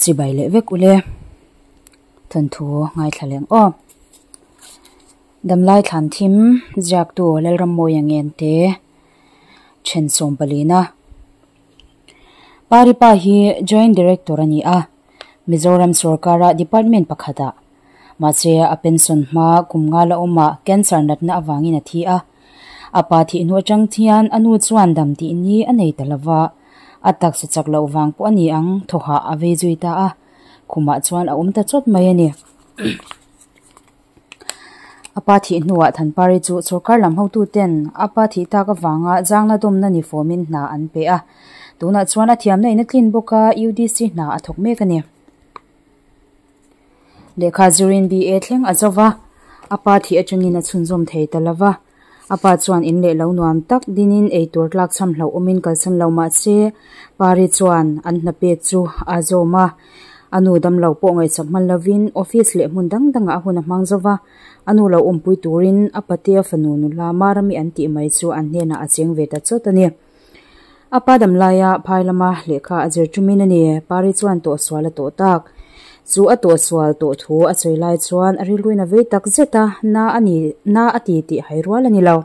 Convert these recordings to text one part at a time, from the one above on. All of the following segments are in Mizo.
Chibai leh vek ule. Thawnthu ngaithla leng aw. Damlai thlan thim ziaktu Lalrammawia Ngente then sawmpalina. Paripa hi Joint Director a ni a, Mizoram sorkara department pakhatah. Mahse a pension hma kum nga la awmah cancer natna avangin a thi a. A pa thih hnu atang hian a nu chuan dam tih ni a nei ta lova, a taksa chak loh vang pawh a ni ang thawhah a vei zui ta a, khumah chuan a awm ta chawt mai a ni. A pa thih hnuah Thanpari chu sorkar lam hotuten a pa thih tak avanga zangna dawmna ni fawmin hna an pe a, tunah chuan a thiamna in a tlin bawk a, UDC hna a thawk mek a ni. Lehkha zurin BA thleng a zo va, a pa thih atangin a chhunzawm thei ta lo va. A pa chuan in leh lo nuam tak dinin eitur tlak chham hlauh awmin kalsan lo mah se, Pari chuan an hna pek chu a zawm a. A nu damlo pawh ngaihsak hman lovin office leh hmun dang dangah a hun a hmang zo va, a nu lo awmpui turin a patea fanu nula Marami an tih mai chu an hnenah a cheng ve ta chawt a ni. A pa dam laia phai lama lehkha a zir ṭumin a ni. Pari chuan tawhsual a tawh tak. Chu a tawhsual tawh thu a sawi lai chuan a rilruin a vei tak zet a, na a ni, na a ti tih hai rual a ni lo.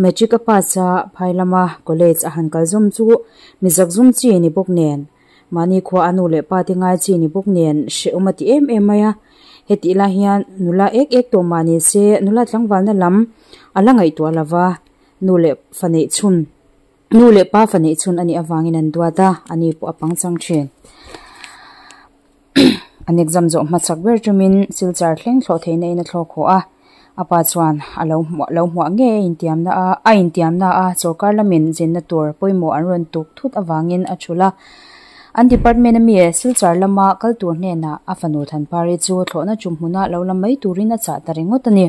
Matric a pass a, phai lama college a han kal zawm chu mi zakzum chi ni bawk nen, mahni khua a nu leh pa te ngai chi ni bawk nen hrehawm a ti em em mai a. Hetih lai hian nula ek ek tawh mah ni se nula tlangvalna lam a la ngaihtuah lo va. Nu leh fa neih chhun, nu leh pa fa neih chhun a nih avangin an duat a, a ni pawh a pangchang thin. An exam zawh hmasak ber tumin Silchar thleng thlawh theihna in a thlawk haw a, a pa chuan a lo hmuah lo hmuah nge a intiamna a, a intiamna a sorkar lamin zinna tur pawimawh an rawn tuk thut avangin a thulh a. An department ami Silchar lama kal tur hnenah a fanu Thanpari chu thlawhna tum hmuna lo la mai turin a chah ta ringawt a ni.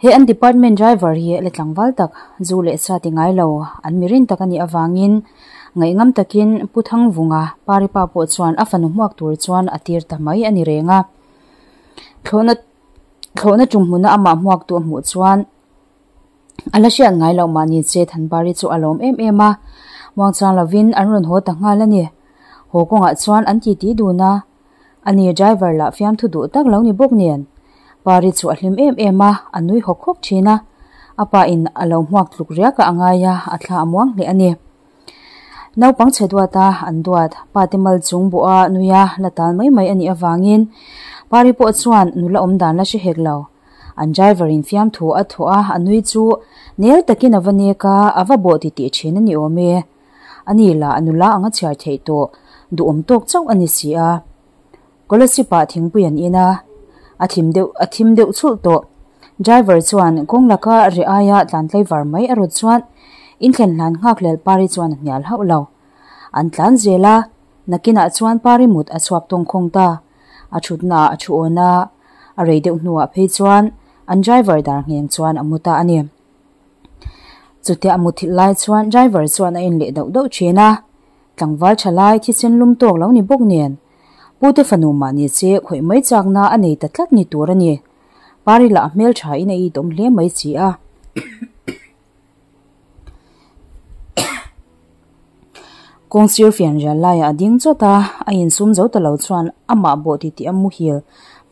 He an department driver hi la tlangval tak zu leh sa ti ngai lo an mi rin tak a nih avangin ngaihngam takin Pu Thangvunga Paripa pawh chuan a fanu hmuak tur chuan a tir ta mai a ni reng a. Thlawhna thlawhna tum hmuna amah hmuak tu a hmuh chuan a la hriat ngai loh mahni che Thanpari chu a lawm em em a, muangchang lovin an rawn haw ta nghal a ni. Haw kawngah chuan an titi dun a. Ani driver lah fiamthu duh tak lo ni bawk nen. Pari chu a hlim em em a, a nui hawk hawk thin a. A pa in a lo hmuak tluk riak a angai a, a thla a muang hle a ni. Naupang chhe duat a, an duat. Pa te mal chung bawh a nui a, la tal mai mai a nih avangin Pari pawh chuan nula awm dan la hre hek lo. An driver in fiamthu a thawh a, a nui chu nel takin a va nek a, a va bawh titih thin a ni awm e. A ni lah nula anga chhiar theih tawh duhawm tawk chauh a ni si a. Kolasib ah thingpui an in a, a thim deuh a thim deuh chhulh tawh. Driver chuan kawng laka reh aia tlan tlaivar mai a rawt chuan inthlen hlan nghak lel Pari chuan a hnial hauh lo. An tlan zel a, nakinah chuan Pari mut a chhuak tawng khawng ta. A thutna ah a thu awn a, a rei deuh hnuah phei chuan an driver dar ngheng chuan a mu ta a ni. Chutia a muthilh lai chuan driver chuan a en leh dauh dauh thin a, tlangval tha lai thisen lum tawk lo ni bawk nen pute fanu mahni che khawih mai chakna a nei ta tlat ni tur a ni. Pari lah a hmel tha in a itawm hle mai si a. Kawng sir fian rial laiah a ding chawt a, a insum zo ta lo chuan amah bawh titih a muhil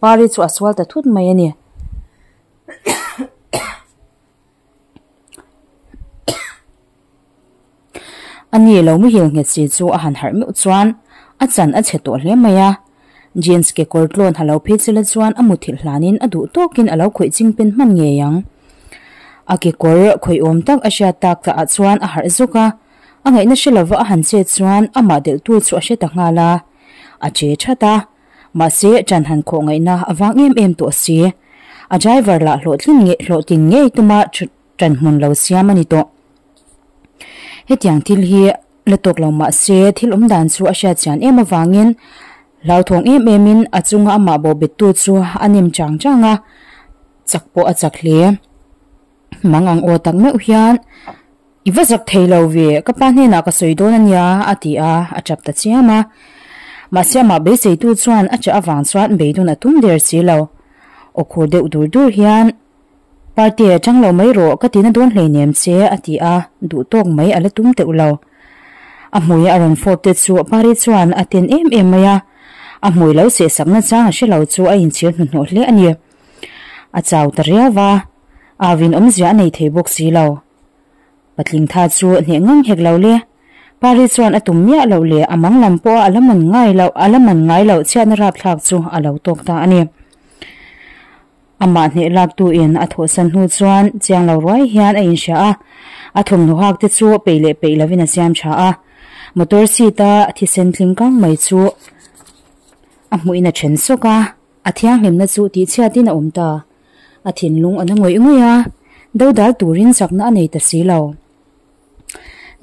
Pari chu a sual ta thut mai a ni. A ni lo muhil nghet si chu a han harh meuh chuan a chan a chhe tawh hle mai a. Jeans kekawr tlawn ha lo phei chila chuan a muthilh hlanin a duh tawkin a lo khawih ching pen hman ngei ang. A kekawr khawih awm tak a hriat tak tah ah chuan a harh zawk a, a ngaihna hre lova a han chet chuan amah delh tu chu a hre ta nghal a, a che that a. Mahse, ṭan han khawh ngaihna a vang em em tawh si. A driver lah hlawhtlin nge hlawhtlin ngei tuma ṭan hmun lo siam a ni tawh. Hetiang thil hi la tawk lo mahse, thil awm dan chu a hriat chian em avangin hlauthawng em emin a chunga amah bawhbettu chu a nem chang chang a, chak pawh a chak hle. Mang ang aw tak meuh hian I va zak thei lo ve, ka pa hnenah ka sawi dawn a nia, a ti a, a tap ta chiam a. Mahse amah beiseitu chuan a chah avang chuan beidawn a tum der si lo. Aw khur deuh dur dur hian, Parte a chang lo mai rawh, ka tina dawn hleinem che, a ti a, duh tawk mai a la tum teuh lo. A hmui a rawn fawp te chu Pari chuan a ten em em mai a, a hmui lo seh sak na chang a hre lo chu a inchhir hnuhnawh hle a ni. A chau ta riau va, au in awmzia a nei thei bawk si lo. Patling tha chu hneh ngang hek lo le. Pari chuan a tum miah loh leh a mang lam pawha a la man ngai loh a la man ngai loh chhiatna rapthlak chu a lo tawk ta a ni. Amah hneh laktu in a thawhsan hnu chuan chiang lo ruai hian a inhria a, a thawmhnaw hak te chu peih leh peih lovin a siam tha a. Motor seat a thisen tling kang mai chu a hmuhin a then sawk a, a thianghlimna chu tihchhiatin a awm ta. A thinlung a na ngawih ngawih a, dodal turin chakna a nei ta si lo.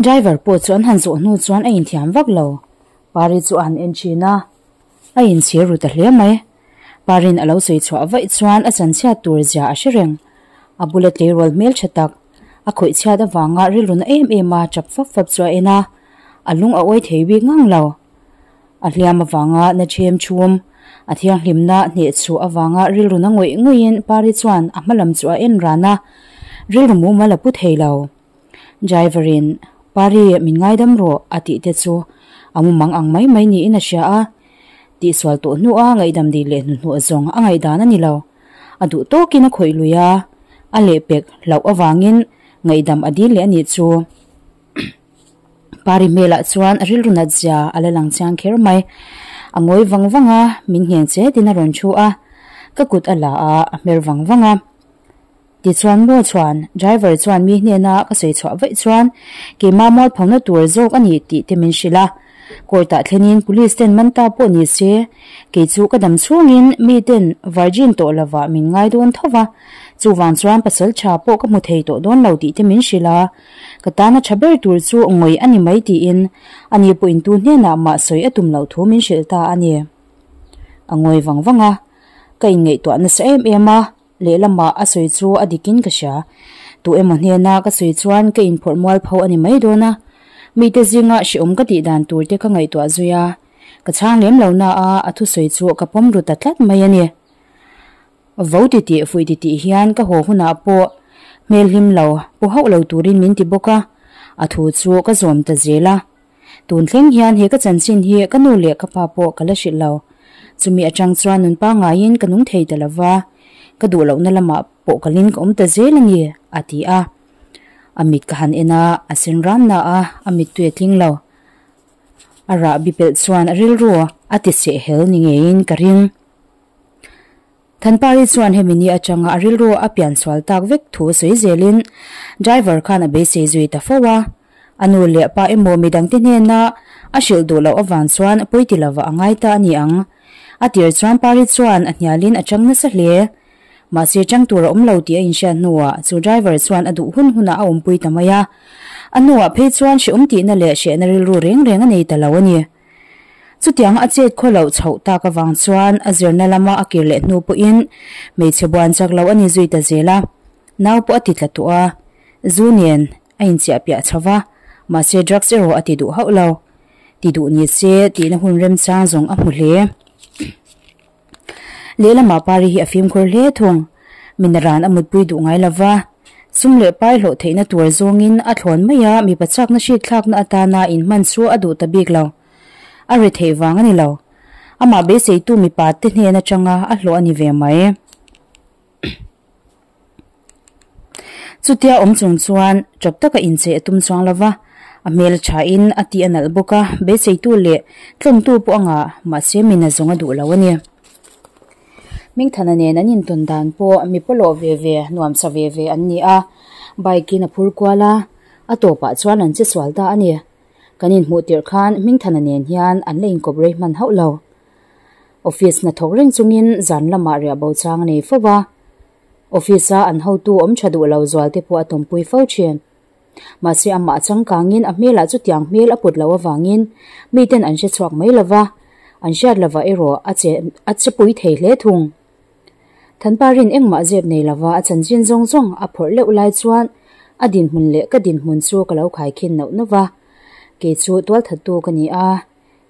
Driver pawh chu an han zawh hnu chuan a inthiam vak lo. Pari chu a han en thin a, a inchhir ru ta hle mai. Parin a lo sawi chhuah vaih chuan a chanchhiat tur zia a hre reng. A bula tleirawl hmeltha tak, a khawih chhiat avanga rilru na em em a tap fap fap chu a en a, a lung a awi thei bik ngang lo. A hliam avanga na ṭhem ṭhum, a thianghlimna hneh chhuah avanga rilru na ngawih ngawihin Pari chuan a hma lam chu a en ran a, rilru mumal a pu thei lo. Driver-in, Pari, min ngaidam rawh, a tih te chu a mumang ang mai mai niin a hria a. Tihsual tawh hnua ngaihdam dih leh hnuhnawh zawng a ngaihdan a ni lo. A duh tawkin a khawih lui a, a lehpek hlauh avangin ngaihdam a dil leh a nih chu. Pari hmelah chuan a rilru nat zia a la lang chiang kher mai. A ngawi vang vang a, min ngheng chetin a rawn thu a, ka kut a la a, a hmer vang vang a. Tichuan maw chuan driver chuan mi hnena ka sawi chhuah vaih chuan keimah mualphona tur zawk a ni tih te min hrilh a. Court ah thlenin police ten man ta pawh ni se, kei chu ka dam chhungin mi ten virgin tawh lovah min ngai dawn tho va, chuvang chuan pasal tha pawh ka hmu thei tawh dawn lo tih te min hrilh a. Ka tana tha ber tur chu ngawih a ni mai tiin ani pawhin tu hnenah mah sawi a tum loh thu min hrilh ta a ni. A ngawi vang vang a, ka inngaihtuah nasa em em a, lehlamah a sawi chu a dikin ka hria. Tu emaw hnena ka sawi chuan ka inphawrh mual pho a ni mai dawn a, mite zinga hrehawm ka tih dan tur te ka ngaihtuah zui a, ka chhang lem lo na a, a thusawi chu ka pawm ru ta tlat mai a ni. Vo titih fuih titih hian ka haw hunah pawh hmel hlim lo pu hauh lo turin min ti bawk a, a thu chu ka zawm ta zel a. Tun thleng hian he ka chanchin hi ka nu leh ka pa pawh ka la hrilh lo. Chumi atang chuan nun pangaiin ka nung thei ta lova, ka duh lohna lamah pawh kalin ka awm ta zel a ni, a ti a. A mit ka han en a, a sen ram na a, a mittui a tling lo. A rahbi pelh chuan a rilru a ti seh hel ni ngeiin ka ring. Thanpari chuan hemi ni atanga a rilru a piansual tak vek thu sawi zelin driver khan a beisei zui ta fo a. A nu leh pa emaw midangte hnena a hrilh duh loh avang chuan pawi ti lova a ngai ta a ni ang. A tir chuan Pari chuan a hnialin a chang nasa hle. Mahse chang tur a awm lo tih a inhriat hnuah chu driver chuan a duh hun hunah a awmpui ta mai a. A hnuah phei chuan hrehawm tihna leh hrehna rilru reng reng a nei ta lo a ni. Chutianga a chet khaw loh chhoh tak avang chuan a zirna lama a kir leh hnu pawhin hmeichhe buan chak lo a ni zui ta zel a, nau pawh a ti tla tawh a, zu nen a inchiah piah chho va, mahse drugs erawh a ti duh hauh lo. Ti duh ni se tihna hun remchang zawng a hmu hle. Lehlamah Pari hi a fimkhur hle thung. Minaran a mutpui duh ngai lo va, sum leh pai hlawh theihna tur zawngin a thlawn mai a, mipa chakna hritthlakna atana inhman chu a duh ta bik lo. A ri theih vang a ni lo. Amah beiseitu mipa te hnen atanga a hlawh a ni ve mai. Chutia awm chung chuan chawp taka inchei a tum chuang lo va, a hmel a thain a tih a nalh bawk a, beiseitu leh tlawmtu pawh a ngah, mahse min a zawng a duh lo a ni. Hmingthana nen an intawn dan pawh mi pawlawh ve ve, nuamsa ve ve an ni a, bike in a phur kual a, a tawpah chuan an che sual ta a ni. Kan inhmuh tirh khan Hmingthana nen hian an la inkawp rei hman hauh lo. Office hnathawk reng chungin zan lamah riah bo chang a nei fo va, Office-a an hotu awm tha duh lo zual te pawh a tawmpui fo thin. Mahse amah changkangin a hmelah chutiang hmel a put loh avangin miten an hre chhuak mai lova, an hriat lovah erawh a che a chepui thei hle thung. Thanparin engmah zep nei lova a chanchin zawng zawng a phawrh leuh lai chuan a dinhmun leh ka dinhmun chu ka lo khaikhin nauh nauh va, kei chu tualthattu ka ni a,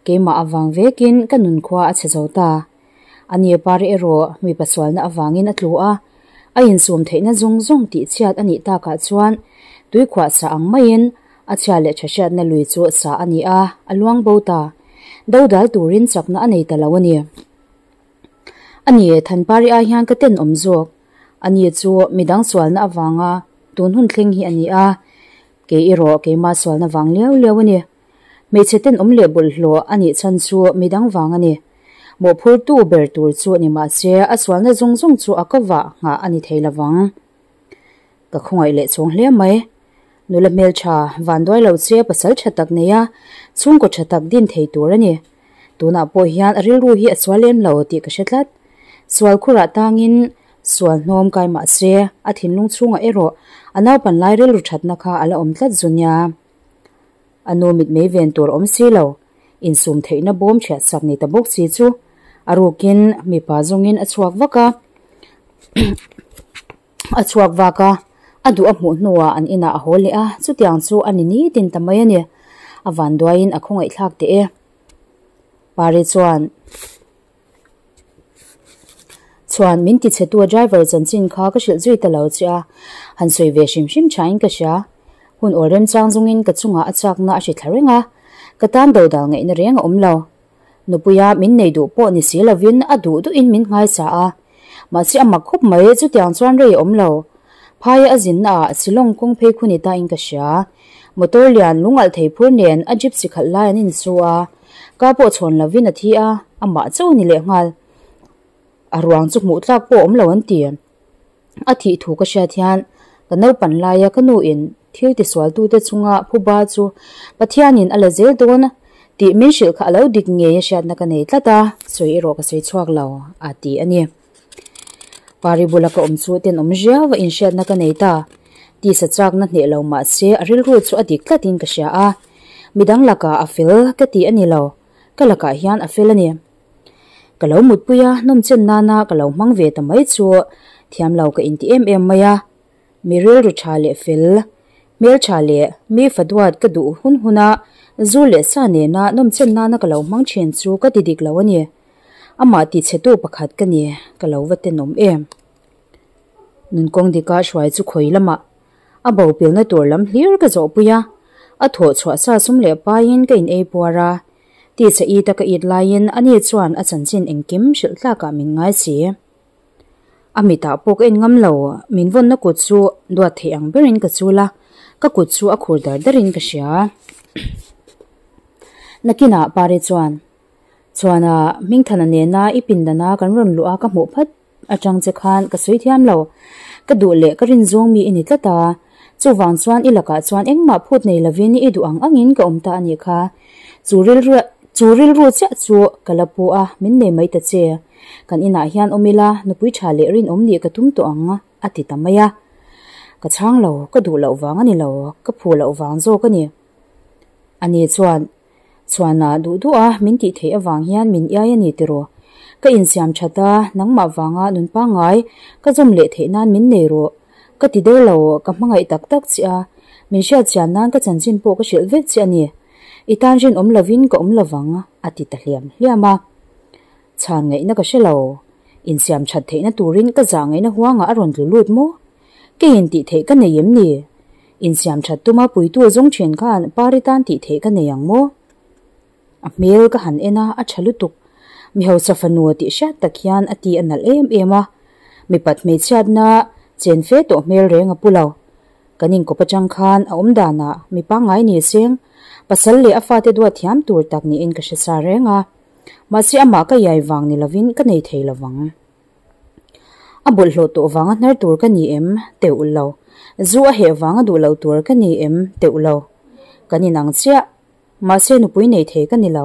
Keimah avang vekin ka nunkhua a chhe zo ta. A ni par erawh mipa sualna avangin a tlu a, a insum theihna zawng zawng tihchhiat a nih takah chuan tuikhuah sa ang maiin A chhia leh tha hriatna lui chu sah a ni a, a luang bo ta. Dodal turin chakna a nei ta lo a ni. A ni, Thanpari ai hian ka tenawm zawk. A ni chu midang sualna avanga tun hun thleng hi a ni a, kei erawh keimah sualna vang liau liau a ni. Hmeichhe tenawm leh bawlhhlawh a nih chhan chu midang vang a ni. Mawhphurtu ber tur chu ni mahse a sualna zawng zawng chu a ka vah nghah a ni thei lovang. Ka khawngaih leh chhawng hle mai. Nula hmeltha vanduai lo che pasal tha tak nei a, chhungkaw tha tak din thei tur a ni. Tunah pawh hian a rilru hi a sual lem lo tih ka hre tlat. Sual khurah tangin sual hnawm kai mah se, a thinlung chhungah erawh a naupan lai rilru thatna kha a la awm tlat zu nia. A nu mitmei ven tur awm si lo, insum theihna bawm chhiat sak ni ta bawk si chu a rukin mipa zawngin a chhuak vak a. A chhuak vak a, a duh a hmuh hnuah an inah a haw leh a, chutiang chu a ni nitin ta mai a ni. A vanduaiin a khawngaihthlak teh e. Pari chuan Chuan min tichhetu a driver chanchin kha ka hrilh zui ta lo che a, han sawi ve hrim hrim thain ka hria. Hun awl remchang zungin ka chungah a chakna a hri thla reng a, ka tan dodal ngaihna reng a awm lo. Nupuia min nei duh pawh ni si lovin a duh duhin min nghaisa a. Mahse a mak khawp mai, chutiang chuan rei a awm lo. Phaia a zinna ah Shillong kawng phei khu ni ta in ka hria. Motor lian lungalh thei phur nen a gypsy khalh lai an insu a. Ka pawh chhawn lovin a thi a, amah chauh ni lehnghal. A ruang chu hmuh tlak pawh a awm lo an ti. A thih thu ka hriat hian ka naupan laia ka nu in thil tisualtute chunga phuba chu Pathianin a la zel dawn tih min hrilh kha a lo dik ngei a hriatna ka nei tlat a, sawi erawh ka sawi chhuak lo a ti a ni. Pari bula ka awm chu tenawm riau a inhriatna ka nei ta. Tisa chakna hneh lo mah se a rilru chu a dik tlatin ka hria a, midang lakah a fel ka ti a ni lo, ka lakah hian a fel a ni. Ka lo mutpui a, nawmchen nana ka lo hmang ve ta mai chu thiam lo ka inti em em mai a. Mi rilru tha leh fel, hmeltha leh mi fa duat ka duh hun huna zu leh sa nena nawmchen nana ka lo hmang thin chu ka ti dik lo a ni. Amah tichhetu pakhat ka ni, ka lo va tenawm em. Nunkawng dika hruai chu khawi lamah A bo pilna tur lam hlir ka zawhpui a, a thawh chhuah sa sum leh paiin ka in ei puar a. Tisa it a ka it laiin ani chuan a chanchin engkim hrilh tlakah min ngai si. A mitah pawh ka en ngam lo, min vawnna kut chu duat theih ang berin ka chul a, ka kut chu a khur dar darin ka hria. Nakinah Pari chuan, Chhuana, Hmingthana nena i pindana kan rawn luh a ka hmuh phat Atang che khan ka sawi thiam lo. Ka duh leh ka rin zawng mi i ni tlat a. Chuvang chuan i lakah chuan engmah phut nei lovin i duh ang angin ka awm ta a nih kha. Chu rilru chu rilru chiah chu ka la pu a, min nei mai ta che. Kan inah hian awm ila, nupui tha leh rinawm nih ka tum tawh ang, a ti ta mai a. Ka chhang lo, ka duh loh vang a ni lo, ka phu loh vang zawk a ni. Ani chuan Chhuana duh duh a, min tih theih avang hian min iai a ni tiraw? Ka insiam that a, nangmah vanga nun pangngai ka zawm leh theih nan min nei rawh. Ka ti der lo, ka hmangaih tak tak che a, min hriatchian nan ka chanchin pawh ka hrilh vek che a ni. I tan rinawm lovin ka awm lovang, a ti ta hliam hliam a. Chhan ngaihna ka hre lo. Insiam that theihna turin ka zah ngaihna huangah a rawn tlu lut maw? Keiin tih theih ka nei em ni? Insiam that tuma puitu zawng thin khan pari tan tih theih ka nei ang maw? A hmel ka han en a, a tha lutuk. Mi hausa fanu tih hriat tak hian a ti a nalh em em a. Mipat hmeichhiatna chen fe tawh hmel reng a pu lo. Kan inkawp atang khan a awm danah mi pangngai ni seng, pasal leh a fate duat thiam tur tak niin ka hre sa reng a. Mahse amah ka iai vang ni lovin ka nei thei lovang. A bawlhhlawh tawh vanga hnar tur ka ni em? Teuh lo. Zu a heh vanga duh loh tur ka ni em? Teuh lo. Kan inang chiah. Mahse nupui nei thei ka ni lo.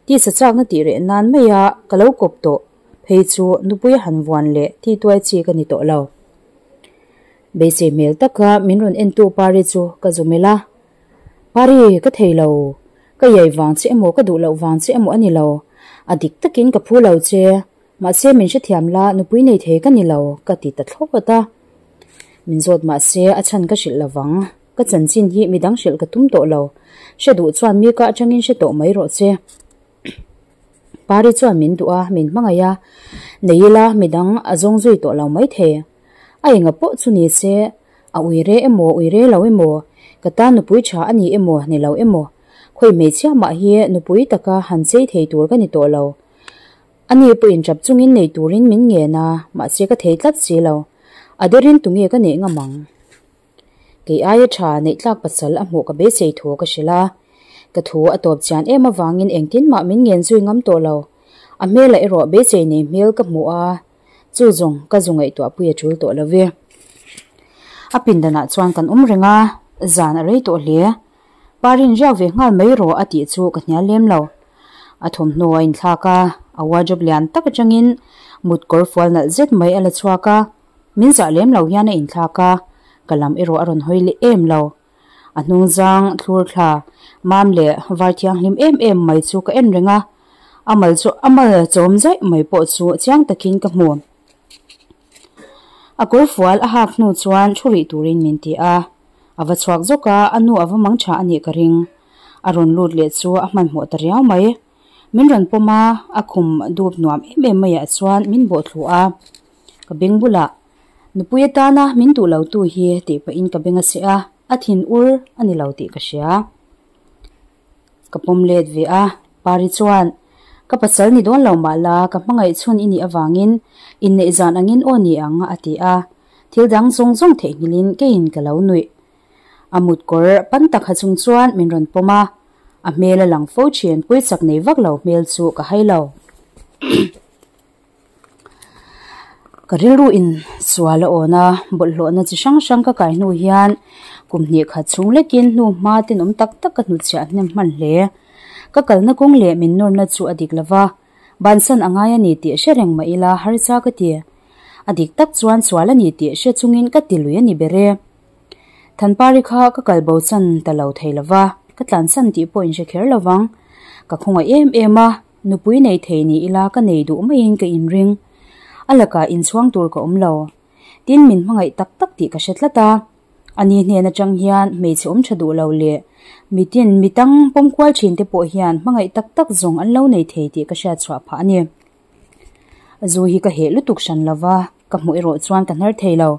Tisa chakna tih reh nan maia ka lo kawp tawh phei chu nupui a han vuan leh tituai chi ka ni tawh lo. Beisei hmel taka min rawn entu Pari chu ka zu melh a. Pari, ka thei lo. Ka iai vang che emaw ka duh loh vang che emaw a ni lo. A dik takin ka phu lo che. Mahse min hrethiam la, nupui nei thei ka ni lo, ka ti ta thlawt a. Min zawt mahse a chhan ka hrilh lovang. Ka chanchin hi midang hrilh ka tum tawh lo. Hre duh chuan mi ka atangin hre tawh mai rawh che. Pari chuan min duh a, min hmangaih a. Nei ila midang a zawng zui tawh lo mai thei. A enga pawh chu ni se, a ui re emaw ui re lo emaw, Ka tan nupui tha a ni emaw ni lo emaw, khawi hmeichhia mah hi nupui taka han chei thei tur ka ni tawh lo. A ni pawhin tap chungin nei turin min ngen a, mahse ka thei tlat si lo. A derin tunge ka neih ngam ang? Kei aia tha neih tlak pasal a hmuh ka beisei thu ka hrilh a. Ka thu a tawp chian em avangin engtin mah min ngen zui ngam tawh lo. A hmelah erawh beisei nei hmel ka hmu a, chu zawng ka zu ngaihtuah pui a tul tawh lo ve. A pindanah chuan kan awm reng a, zan a rei tawh hle. Pa rin riak ve nghal mai rawh a tih chu ka hnial lem lo. A thawmhnaw a inthlak a, a wardrobe lian tak atangin mut kawr fual nalh zet mai a la chhuak a. Min zah lem lo hian a inthlak a, ka lam erawh a rawn hawi leh em lo. A hnungzang thlur thla mam leh var thianghlim em em mai chu ka en reng a, a mal chu a mal chawm zaih mai pawh chu chiang takin ka hmu. A kawr fual a hak hnu chuan thu rih turin min ti a, a va chhuak zawk a, a nu a va mang tha a nih ka ring. A rawn lut leh chu a hmanhmawh ta riau mai. Min rawn pawm a, a khum dup nuam em em maiah chuan min bawh thlu a. Ka beng bulah, Nupui atana min duh lo tu hi tih pahin ka beng a seh a, a thin ur a ni lo tih ka hria. Ka pawm let ve a, Pari chuan, Ka pasal ni dawn lo mah la, ka hmangaih chhun i nih avangin inneih zan angin aw ni ang a ti a. Thil dang zawng zawng theihnghilhin keiin ka lo nuih. A mut kawr pan tak ha chung chuan min rawn pawm a, a hmel a lang fo thin, puichak nei vak lo hmel chu ka hai lo. Ka rilru in sual a awn a, bawlhhlawhna chi hrang hrang ka kai hnu hian kum hnih khat chhung lekin hnu hma tenawm tak tak ka hnutchhiah hnem hman hle. Ka kalna kawng leh min nawrna chu a dik lova, bansan a ngai a ni tih hre reng mah ila harsa ka ti. A dik tak chuan sual a ni tih hre chungin ka ti lui a ni ber e. Thanpari kha ka kal bo chan ta lo thei lova, ka tlansan tih pawh in hre kher lovang. Ka khawngaih em em a, Nupui nei thei ni ila ka nei duh maiin ka inring. A lakah inchhuang tur ka awm lo. Tin, min hmangaih tak tak tih ka hre tlat a. Ani hnen atang hian hmeichhe awm tha duh lo leh mitin mitang pawm kual thin te pawh hian hmangaih tak tak zawng an lo nei thei tih ka hriat chhuah phah a ni. Zu hi ka heh lutuk hran lova, ka hmuh erawh chuan ka hnar thei lo.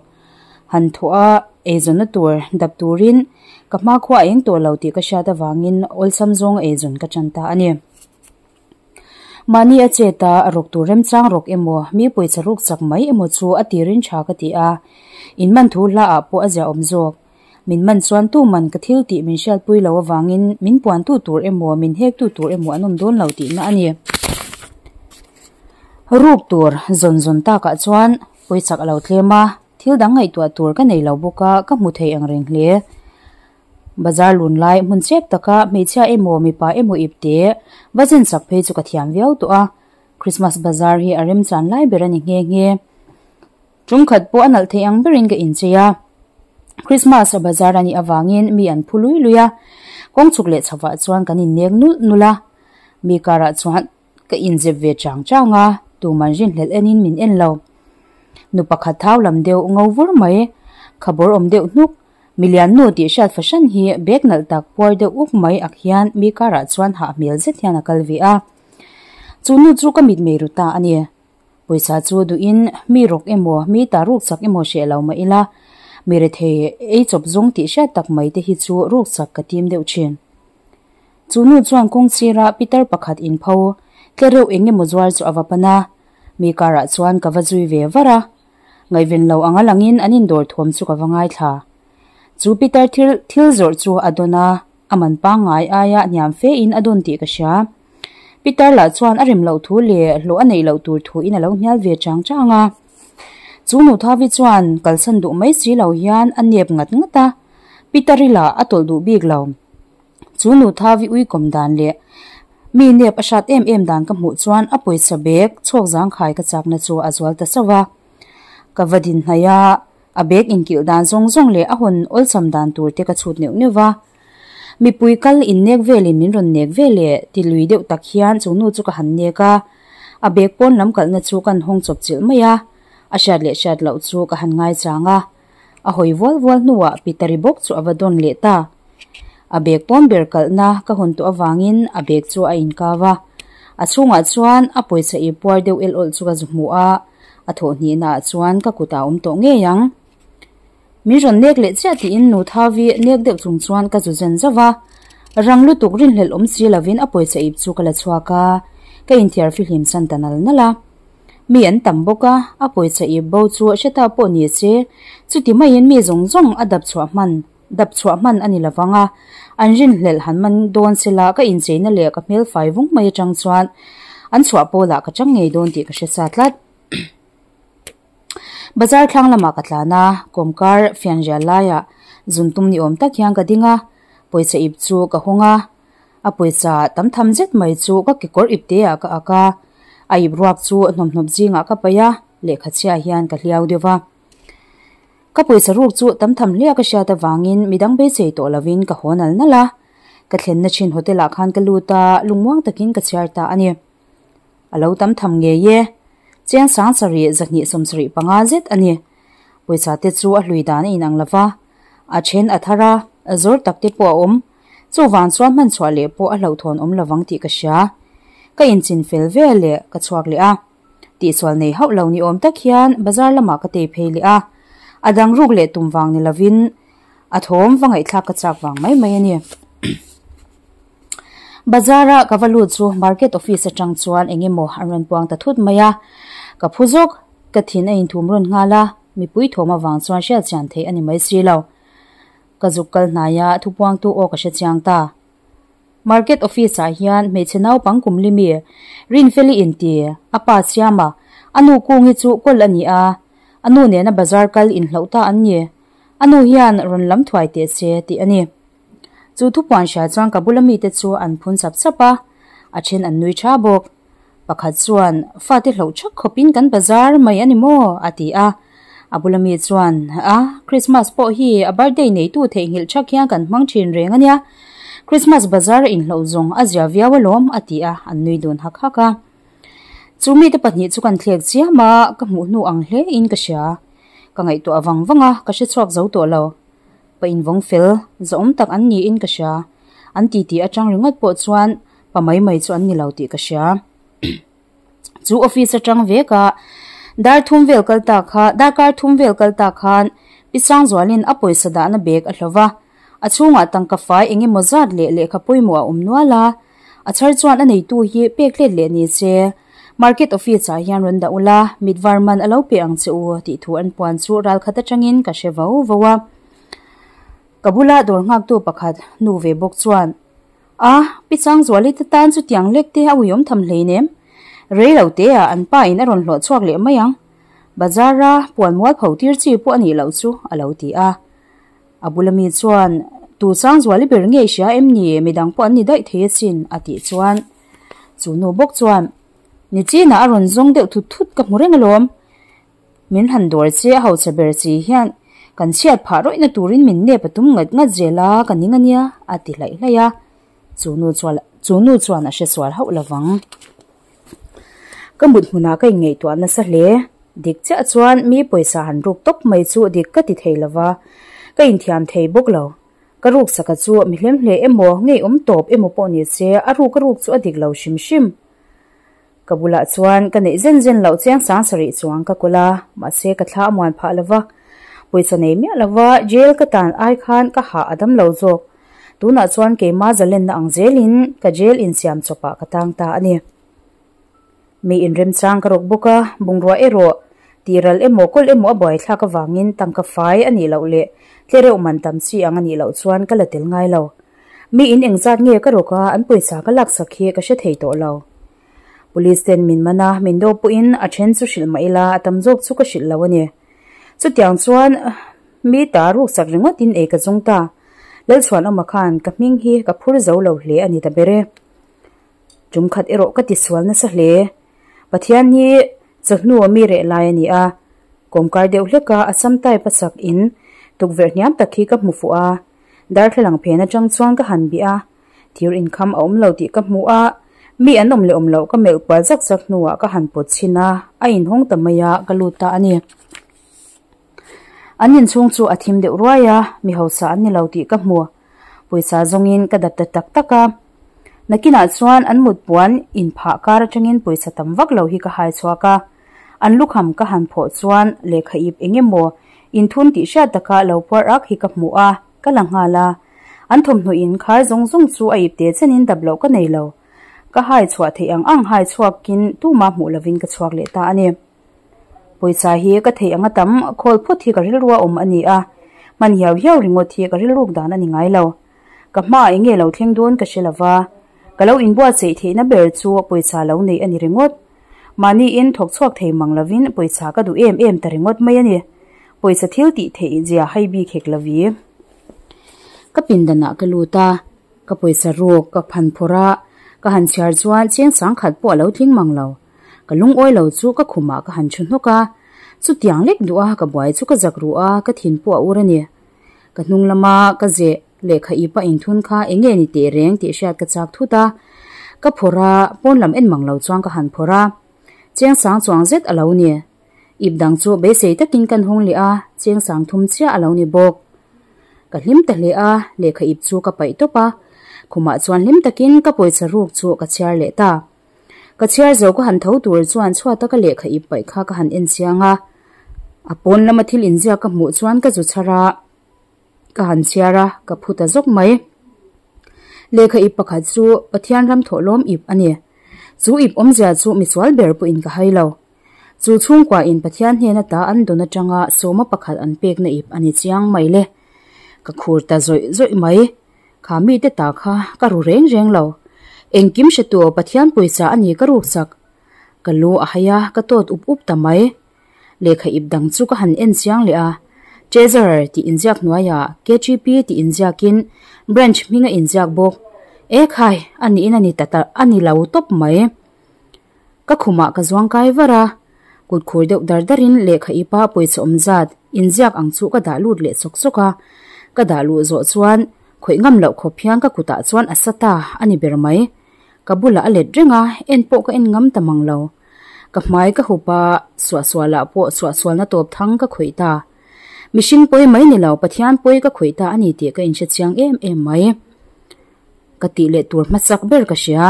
Han thawh a, eizawnna tur dap turin ka hmakhua a eng tawh lo tih ka hriat avangin awlsam zawnga eizawn ka tan ta a ni. Mahni a chet a, a rawk tur remchang rawk emaw, mi pawisa ruk chak mai emaw chu a tirin tha ka ti a, in man thu hla ah pawh a ziahawm zawk. Min man chuan tu man ka thil tih min hriatpui lo avangin min puantu tur emaw, min hektu tur emaw an awm dawn lo tihna a ni. Ruk tur zawn zawn takah chuan pawichak a lo tlem a, thil dang ngaihtuah tur ka nei lo bawk a, ka hmu thei ang reng hle. Bazar lun lai hmun chep taka hmeichhia emaw mipa emaw ip te va zen sak phei chu ka thiam viau tawh a, Christmas bazar hi a remchan lai ber a ni nghe nghe. Tum khat pawh a nalh thei ang berin ka inchei a, Christmas a bazar a nih avangin mi an phu lui lui a, kawng chhuk leh chhovah chuan kan innek nulh nulh a, mi karah chuan Ka inzep ve chang chang a, tuman rinhlelh enin min en lo. Nu pakhat thau lam deuh ngo vur mai, khabawr awm deuh hnuk, milian nu tih hriat fahran hi bag nalh tak puar deuh uk mai ak hian mi karah chuan hah hmel zet hian a kal ve a. Chu nu chu ka mitmei ru ta a ni. Pawisa chu duhin mi rawk emaw, mi ta ruk chak emaw hreh lo mah ila, mi rethei ei chawp zawng tih hriat tak mai te hi chu ruk chak ka tim deuh thin. Chu nu chuan kawng sira pitar pakhat inpho tle reuh eng emaw zuar chu a va pan a, mi karah chuan ka va zui ve var a. Ngaihven lo anga langin an indawr thuam chu ka va ngaithla. Chu pitar thil thil zawrh chu a dawn a, a man pangngai aia hniam fe in a dawn tih ka hria. Pitar lah chuan a rem loh thu leh hlawh a neih loh tur thu in a lo hnial ve chang chang a. Chu nu Thavi chuan kalsan duh mai si lo hian a nep ngat ngat a, Pitari lah a tawlh duh bik lo. Chu nu Thavi uikawm dan leh mi nep a hrat em em dan ka hmuh chuan a pawisa bag chhawk zangkhai ka chakna chu a zual ta sauh a. Ka va din hnaih a, a bag inkilh dan zawng zawng leh a hawn awlsam dan tur te ka chhut neuh neuh va. Mipui kal innek velin min rawn nek ve leh ti lui deuh tak hian chu nu chu ka han nek a, a bag pawn lam kalhna chu kan hawng chawp chilh mai a, a hriat leh hriat loh chu ka han ngaichang a. A hawi vual vual hnuah Pitari bawk chu a va dawn leh ta. A bag pawn ber kalhna ka hawn tawh avangin a bag chu a inkau a. A chhungah chuan a pawisa ip puar deuh el awlh chu ka zu hmu a, a thawh hnihnaah chuan ka kutah a awm tawh ngei ang. Min rawn nek leh chiah tiin nu Thavi nek deuh chung chuan ka zu zen zauh va. Rang lutuk rinhlelh awm si lovin a pawisa ip chu ka la chhuak a, ka inthiar fihlim san ta nal nal a. Mi an tam bawk a, a pawisa ip bo chu hre ta pawh ni se, chuti maiin mi zawng zawng a dap chhuah hman dap chhuah hman a ni lovang a, an rinhlelh han man dawn sela ka incheina leh ka hmel fai vung mai atang chuan an chhuah pawlah ka chang ngei dawn tih ka hre sa tlat. Bazar thlang lamah ka tlan a, kawmkar fianrial laiah zun tum ni awm tak hian ka ding a, pawisa ip chu ka hawng a, a pawisa tam tham zet mai chu ka kekawr ip te ah ka ak a, a ip ruak chu hnawmhnawp zingah ka paih a, lehkha chhia hian ka hliau deuh va. Ka pawisa ruk chu tam tham hle a ka hriat avangin midang beisei tawh lovin ka haw nal nal a, ka thlenna thin hotel ah khan ka lut a, lungmuang takin ka chhiar ta a ni. A lo tam tham ngei e. Chiang sang sarih zahnih 75 zet a ni. Pawisa te chu a hlui dan a inang lo va, a then a thar a, zawr tak te pawh a awm. Chuvang chuan hman chhuah leh pawh a hlauhthawn awm lovang tih ka hria. Ka inchin fel vel leh ka chhuak leh a. Tihsual nei hauh lo ni awm tak hian bazar lamah ka tei phei leh a. A dang ruk leh tum vang ni lovin a thawm va ngaihthlak ka chak vang mai mai a ni. Bazar a ka va lut chu market office atang chuan eng emaw an rawn puang ta thut mai a, ka phu zawk, ka thin a inthum rawn nghal a, mipui thawm avang chuan hriat chian theih a ni mai si lo. Ka zuk kal hnai a, thupuangtu aw ka hre chiang ta. Market office ah hian hmeichhe naupang kum limi Rinfeli inti a pa siam a, a nu kungi chu kawl a ni a, a nu nena bazar kal inhloh ta an ni. A nu hian rawn lam thuai teh se tih a ni. Chu thupuan hria chuan ka bula mite chu an phun chap chap a, a then an nui tha bawk. Pakhat chuan, Fate hloh thak khawpin kan bazar mai a ni maw? a ti a. A bula mi chuan, A, Christmas pawh hi a birthday neitu theihnghilh thak hian kan hmang thin reng a nia. Christmas bazar a inhloh zawng a zia viau alawm, a ti a, an nui dun hak hak a. Chu mite pahnih chu kan thlek chiam a, ka hmuh hnu ang hle in ka hria. Ka ngaihtuah vang vang a, ka hre chhuak zo tawh lo. Pa invawng fel, zahawm tak an niin ka hria. An titi atang ringawt pawh chuan pa mai mai chu an ni lo tih ka hria. Chu office atang vek a, dar thum vel kal ta kha, darkar thum vel kal ta khan Pi Sangzualin a pawisa dahna bag a hlo va. A chhungah tangka fai eng emaw zat leh lehkha pawimawh a awm nual a. A chhar chuan a neitu hi pek let leh ni che. Market office ah hian rawn dah ula, mit var man a lo pe ang che u tih thu an puan chu ral khat atangin ka hre vo vo a. Ka bula dawr nghaktu pakhat nu ve bawk chuan, A, Pi Changzuali te tan chutiang lek te a uiawm tham hleinem. Rei lo te ah an pa in a rawn hlawh chhuak leh mai ang. Bazar a puan mual pho tir chi pawh a nih loh chu a lo ti a. A bula mi chuan, Tu Changzuali ber nge i hria em ni, midang pawh an ni daih thei asin a tih chuan Chu nu bawk chuan, Nichinah a rawn zawng deuh thut thut ka hmu reng alawm. Min han dawr che a hausa ber chi hian kan chhiat phah rawihna turin min nep a tum ngat ngat zel a, ka ning ania, a ti hlaih hlaih a. Chu nu chuan chu nu chuan a hre sual hauh lovang. Ka mut hmunah ka inngaihtuah nasa hle. Dik chiah chuan mi pawisa han ruk tawp mai chu dik ka ti thei lova, ka inthiam thei bawk lo. Ka ruk saka chu mi hlem hle emaw, ngei awm tawp emaw pawh ni se, a ruk a ruk chu a dik lo hrim hrim. Ka bulah chuan ka neih zen zen loh chiang sang sarih chuang ka kawl a, mahse ka thla a muan phah lova. Pawisa nei miah lova jail ka tan ai khan ka hah a dam lo zawk. Tunah chuan keima zalenna ang zelin ka jail insiam chawpah ka tang ta a ni. Mi inremchang ka rawk bawk a, bungrua erawh tihral emaw kawl emaw a buaithlak avangin tangka fai a nih loh leh tlereuh man tam chi ang a nih loh chuan ka la tel ngai lo. Mi in engzat nge ka rawk a, an pawisa ka laksak hi ka hre thei tawh lo. Police ten min man a, min do pawhin a then chu hrilh mah ila a tam zawk chu ka hrilh lo a ni. Chutiang chuan mi ta ruksak ringawtin ei ka zawng ta. Lalchhuanawma khan ka hming hi ka phur zo lo hle a ni ta ber e. Tum khat erawh ka tisual nasa hle. Pathian hi chawhnu a mi reh lai a ni a, kawmkar deuh hlek a Assam type a sak in tukverh hniam tak hi ka hmu fuh a, darthlalang phen atang chuan ka han bih a, thir inkham a awm lo tih ka hmu a, mi an awm leh awm loh ka melh kual zak zak hnuah ka han pawt chhin a, a inhawng ta mai a, ka lut ta a ni. An inchhung chu a thim deuh ruai a, mi hausa an ni lo tih ka hmu. Pawisa zawngin ka dap ta tak tak a. Nakinah chuan an mut puan inphah kar atangin pawisa tam vak lo hi ka hai chhuak a. An lukham ka han phawh chuan lehkha ip eng emaw Inthun tih hriat taka lo puar ak hi ka hmu a, ka la nghal a. An thawmhnaw in khar zawng zawng chu a ipte chenin dap loh ka nei lo. Ka hai chhuah theih ang ang hai chhuakin tumah hmuh lovin ka chhuak leh ta a ni. Pawisa hi ka theih anga tam khawl phawt hi ka rilru a awm a ni a, hman hiau hiau ringawt hi ka rilruk dan a ni ngai lo. Ka hmaah eng nge lo thleng dawn ka hre lova, ka lo inbuatsaih theihna ber chu pawisa lo neih a ni ringawt. Mahniin thawk chhuak thei mang lovin pawisa ka duh em em ta ringawt mai a ni. Pawisa thil tih theih zia hai bik hek lovi. Ka pindanah ka lut a, ka pawisa ruk ka phan phawrh a, ka han chhiar chuan cheng sangkhat pawh a lo tling mang lo. Ka lungawi lo chu ka khumah ka han thu hnawk a, chutiang lek duh a ka buai chu ka zak ruh a, ka thin pawh a ur a ni. Ka hnung lama ka zeh lehkha ipa inthun kha eng nge ni teh reng tih hriat ka chak thut a, ka phawrh a, pawn lam en mang lo chuan ka han phawrh a, cheng sang chuang zet a lo ni. Ip dang chu beisei takin kan hawng leh a, cheng sang thum chiah a lo ni bawk. Ka hlim ta hle a, lehkha ip chu ka paih tawp a, khumah chuan hlim takin ka pawisa ruk chu ka chhiar leh ta. Ka chhiar zo ka han tho tur chuan chhuata ka lehkha ip paih kha ka han en chiang a, a pawn lama thil inziak ka hmuh chuan ka zu chhar a, ka han chhiar a, ka phu ta zawk mai. Lehkha ip pakhat chu Pathian ram thawhlawm ip a ni. Chu ip awmzia chu misual ber pawhin ka hai lo. Chu chhungkua in Pathian hnena ta an dawn atanga sawma pakhat an pekna ip a ni chiang mai le. Ka khur ta zawih zawih mai. Kha mite ta kha ka ru reng reng lo. Engkim hretu Pathian pawisa a ni ka ruk chak. Ka lu a hai a, ka tawt up up ta mai. Lehkha ip dang chu ka han en chiang leh a, Treasurer tih inziak hnuaiah KTP tih inziakin branch hming a inziak bawk. E khai, a niin a ni ta ta a ni lo tawp mai. Ka khumah ka zuang kai var a, kut khur deuh dar darin lehkha ipa pawisa awm zat inziak ang chu ka dah lut leh chawk chawk a, ka dah luh zawh chuan khawih ngam loh khawp hian ka kutah chuan a sa ta a ni ber mai. Ka bulah a let reng a, en pawh ka en ngam ta mang lo. Ka hmai ka hup a, suahsualah pawh suahsualna tawp thang ka khawih ta. Mihring pawi mai ni lo, Pathian pawi ka khawih ta a ni tih ka inhre chiang em em mai. Ka tih leh tur hmasak ber ka hria,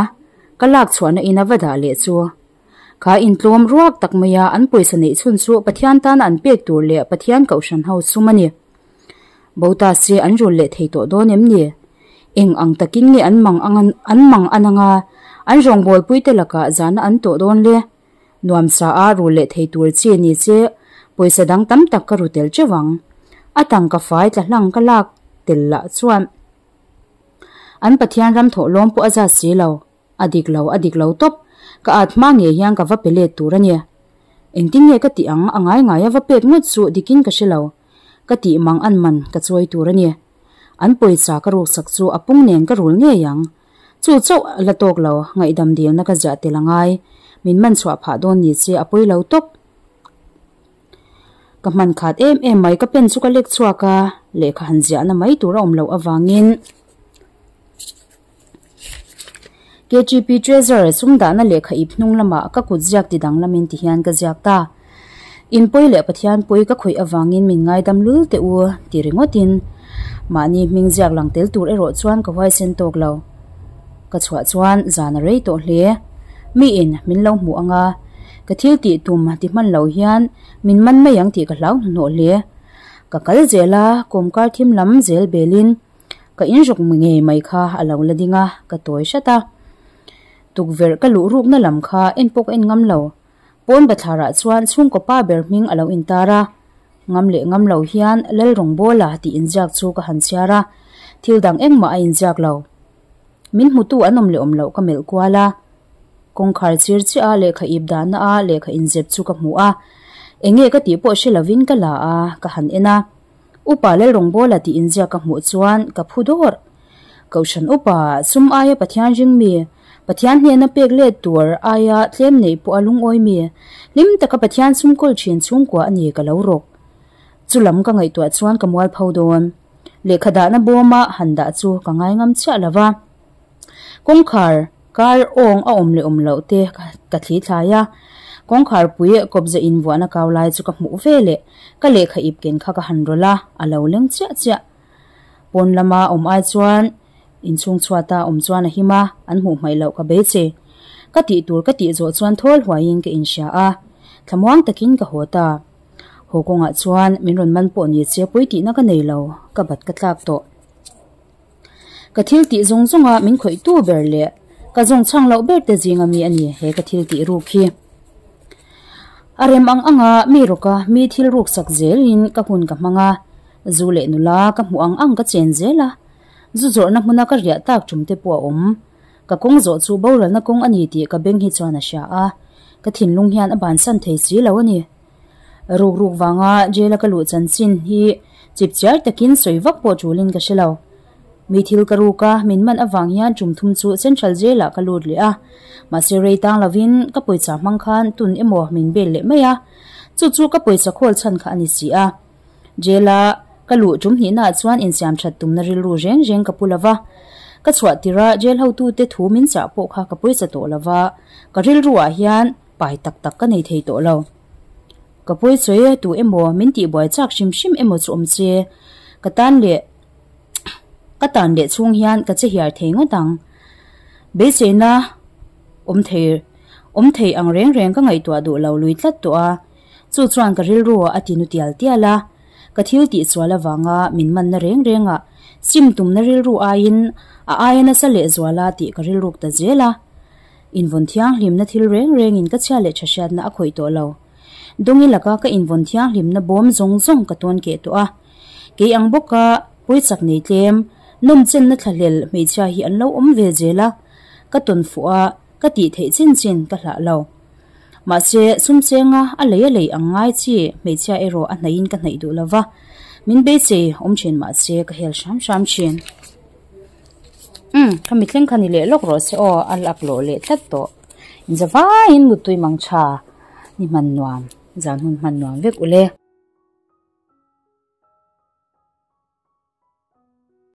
ka lak chhuahna in a va dah leh chu. Kha intlawm ruak tak maia an pawisa neih chhun chu Pathian tana an pek tur leh Pathian kohhran ho sum a ni. Bo ta se an rul leh thei tawh dawn em ni? Eng ang takin nge an mang ang an mang an anga an rawngbawlpuite lakah zahna an tawh dawn le? Nuamsa a rul leh thei tur chi ni che pawisa dang tam tak ka ru tel teuh ang. A tangka fai tla hlang ka lak tel lah chuan an Pathian ram thawh lawm pawh a zat si lo. A dik lo, a dik lo tawp. Ka at hma ngei hian ka va pe let tur a ni. Engtin nge ka tih ang, a ngai ngai a va pek ngawt chu dikin ka hre lo. Ka tih mang an man ka chawi tur a ni. An pawisa ka ruksak chu a pung nen ka rul ngei ang. Chu chauh a la tawk lo, ngaihdam dilna ka ziah tel a ngai. Min man chhuah phah dawn ni che a pawi lo tawp. Ka hman khat em em mai, ka pen chu ka lek chhuak a, lehkha han ziahna mai tur a awm loh avangin. KTP Treasurer sum dahna lehkha ip hnung lamah ka kut ziak ti danglamin ti hian ka ziak ta. In pawi leh Pathian pawi ka khawih avangin min ngaidam lul teh u ti ringawtin mahni hming ziak lang tel tur erawh chuan ka huaisen tawk lo. Ka chhuah chuan zan a rei tawh hle. Miin min lo hmuh anga ka thil tih tum ti hman lo hian min man mai ang tih ka hlau hnuhnawh hle. Ka kal zel a, kawmkar thim lam zel belin Ka inruk ngei mai kha a lo la ding a, ka tawi hrat a. Tukverh ka luh rukna lam kha en pawh ka en ngam lo. Pawn bathlarah chuan chhungkaw pa ber hming a lo intar a. Ngam leh ngam lo hian Lalrawngbawla tih inziak chu ka han chhiar a, thil dang engmah a inziak lo. Min hmutu an awm leh awm loh ka melh kual a. Kawngkhar chir chiah a lehkha ip dahna a lehkha inzep chu ka hmu a. Enge ka tih pawh hre lovin ka la a, ka han en a. Upa Lalrawngbawla tih inziak ka hmuh chuan ka phu dawr. Kohhran upa, sum aia Pathian ring mi, Pathian hnena pek let tur aia tlem neih pawh a lungawi mi, hlim taka Pathian sum kawl thin chhungkua a ni ka lo rawk. Chu lam ka ngaihtuah chuan ka mualpho dawn. Lehkha dahna bawma han dah chu ka ngai ngam chiah lo va. Kawngkhar kar awng a awm leh awm loh te ka thli thlai a, kawngkhar pui kawpza invuahna kau lai chu ka hmuh ve leh ka lehkha ip ken kha ka han rawlh a, a lo leng chiah chiah. Pawn lama awm ai chuan inchhung chhuata awm chuan a him a, an hmuh hmaih loh ka beiche. Ka tih tur ka tih zawh chuan thawl huaiin ka inhria a, thlamuang takin ka haw ta. Haw kawngah chuan min rawn man pawh ni che pawi tihna ka nei lo, ka bat ka tlak tawh. Ka thil tih zawng zawnga min khawih tu ber leh ka zawng chhang loh ber te zinga mi a ni he ka thil tih ruk hi. A rem ang anga mi rawka mi thil ruk sak zelin ka hun ka hmang a, zu leh nula ka hmuh ang ang ka chen zel a, zu zawrhna hmuna ka riah tak tum te pawh a awm. Ka kawng zawh chu boralna kawng a ni tih ka beng hi chuan a hria a, ka thinlung hian a bansan thei si lo a ni. Ruk ruk vanga jail a ka luh chanchin hi chip chiar takin sawi vak pawh tulin ka hre lo. Mi thil ka ruk a, min man avang hian tum thum chu Central Jail ah ka lut leh a. Mahse rei tang lovin ka pawisa hmang khan tun emaw min bel leh mai a. Chu chu ka pawisa khawl chhan kha a ni si a. Jail a ka luh tum hnihnaah chuan insiam that tumna rilru reng reng ka pu lova. Ka chhuah tirh a jail hotute thu min chah pawh kha ka pawisa tawh lova, ka rilru ah hian pai tak tak ka nei thei tawh lo. Ka pawi chawi e, tu emaw min tihbuai chak hrim hrim emaw chu awm che. Ka tan leh ka tan leh chhung hian ka che hiar thei ngawt ang. Beiseina awm thei awm thei ang reng reng ka ngaihtuah duh lo lui tlat tawh a, chu chuan ka rilru a ti nu tial tial a. Ka thil tih sual avanga min manna reng rengah sim tumna rilru aiin a aia nasa lehzuala tih ka rilruk ta zel a. Invawn thianghlimna thil reng rengin ka chhia leh tha hriatna a khawih tawh lo. Dawngi laka ka invawn thianghlimna bawm zawng zawng ka tawn keh tawh a. Kei ang bawka pawichak nei tlem, nawmchenna thlahlel hmeichhia hi an lo awm ve zel a, ka tawn fuh a, ka tih theih chin chin ka hlah lo. Mahse, sumchenga a lei a lei ang ngai chi hmeichhia erawh a hnaihin ka hnaih duh lo va, min beisei awm thin mahse ka hel hram hram thin. Umm, ka mithleng kha ni leh lawk rawh se aw, a lak lawh leh tlat tawh. Inzavaiin muttui mang tha ni hman nuam, zan hun hman nuam vek ule.